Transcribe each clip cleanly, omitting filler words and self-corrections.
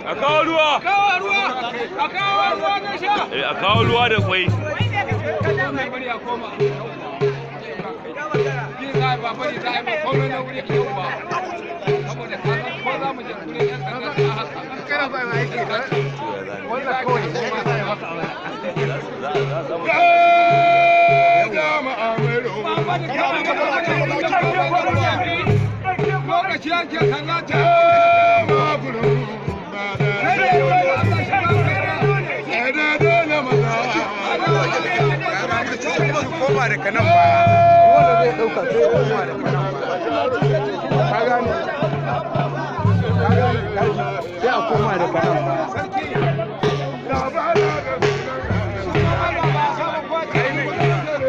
A kawo ruwa. A kawo ruwa na sha. A kawo ruwa da kwai. Koma daga nan baya wanda zai dauka sai koma daga nan baya ka gane sai a koma daga nan baya.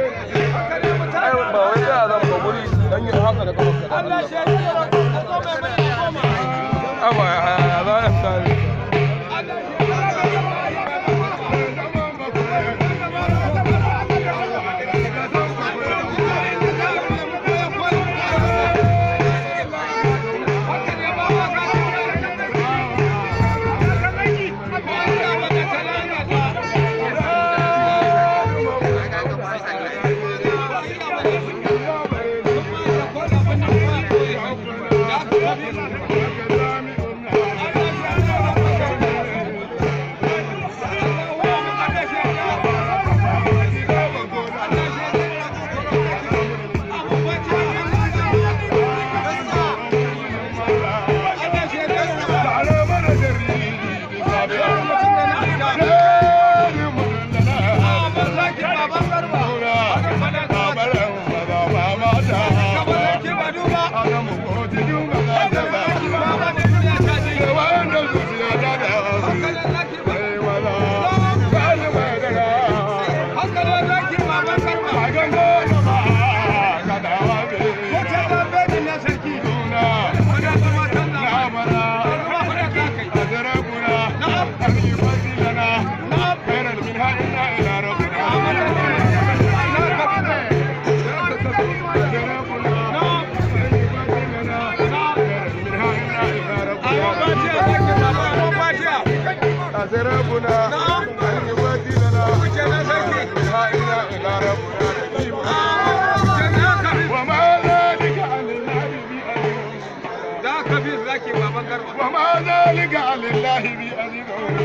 Ai ba wai da zan ba guri dan yi haka da kafa. Allah shi ya koma mai koma. Aba za a sani. وما ذلك على الله بعزيز.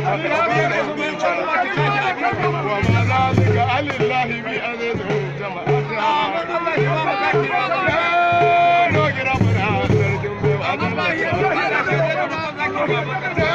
وما ذلك على الله بعزيز. جماعة.